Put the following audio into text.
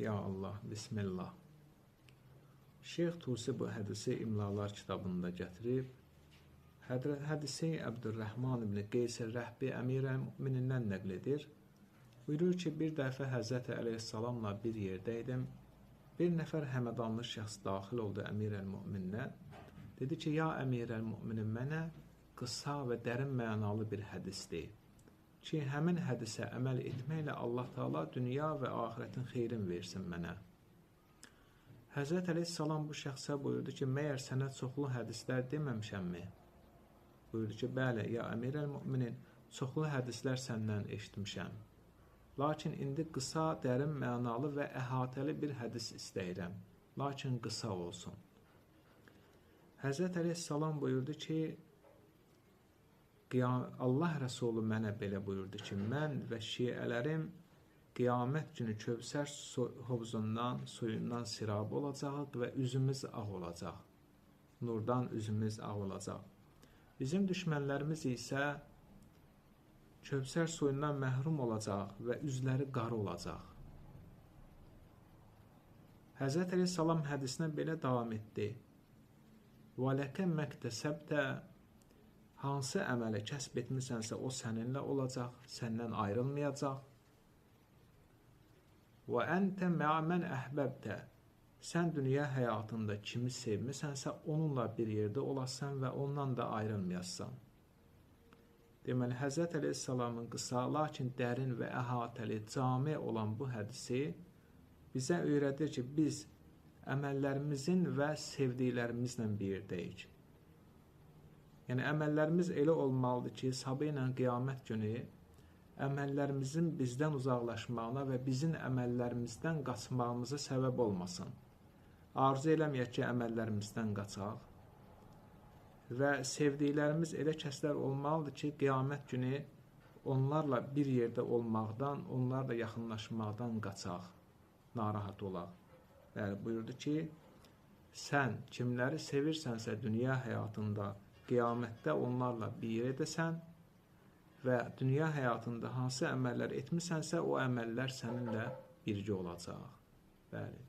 Ya Allah, Bismillah. Şeyx Tusi bu hədisi İmlalar kitabında gətirib. Hədisi Əbdürrəhman ibn Qeys Rəhbi Əmir əl-Müminindən nəql edir. Buyurur ki, bir dəfə Həzrəti Əleyhissalamla bir yerdə idim. Bir nəfər Həmədanlı şəxs daxil oldu Əmir əl-Mümininə. Dedi ki, ya Əmir əl-Müminin, mənə qısa və dərin mənalı bir hədis de ki, həmin hədisə əməl etməklə Allah Taala dünya və axirətin xeyrin versin mənə. Həzrət Əleyhissalam bu şəxsə buyurdu ki, məyər sənə çoxlu hədislər deməmişəmmi? Buyurdu ki, bəli, ya Əmir əl-Müminin, çoxlu hədislər səndən eşitmişəm. Lakin indi qısa, dərin mənalı və əhatəli bir hədis istəyirəm. Lakin qısa olsun. Həzrət Əleyhissalam buyurdu ki, Allah Rəsulu mənə belə buyurdu ki, mən və şiələrim qiyamət günü Kövsər hovuzundan, suyundan sirab olacağıq və üzümüz ağ olacaq. Nurdan üzümüz ağ olacaq. Bizim düşmənlərimiz isə Kövsər suyundan məhrum olacaq və üzləri qara olacaq. Həzrət Əleyhissalam hədisinə belə davam etdi. Və ləkə məktəsəbtə, hansı əmələ kəsb etmisənsə, o səninlə olacaq, səndən ayrılmayacaq. Və əntə mə'a mən əhbəbtə, sən dünya həyatında kimi sevmisənsə, onunla bir yerdə olasan və ondan da ayrılmayasan. Deməli, Həzrət Əleyhissalamın qısa, lakin dərin və əhatəli, cami olan bu hədisi bizə öyrədir ki, biz əməllərimizin və sevdiklərimizlə bir yerdəyik. Yəni, əməllərimiz elə olmalıdır ki, sabah ilə qiyamət günü əməllərimizin bizdən uzaqlaşmağına və bizim əməllərimizdən qaçmağımıza səbəb olmasın. Arzu eləməyək ki, əməllərimizdən qaçaq. Və sevdiklərimiz elə kəslər olmalıdır ki, qiyamət günü onlarla bir yerdə olmaqdan, onlarla yaxınlaşmaqdan qaçaq, narahat olaq. Bəli, buyurdu ki, sən kimləri sevirsənsə dünya həyatında, qiyamətdə onlarla bir edəsən və dünya həyatında hansı əməllər etmisənsə, o əməllər səninlə birgə olacaq. Bəli.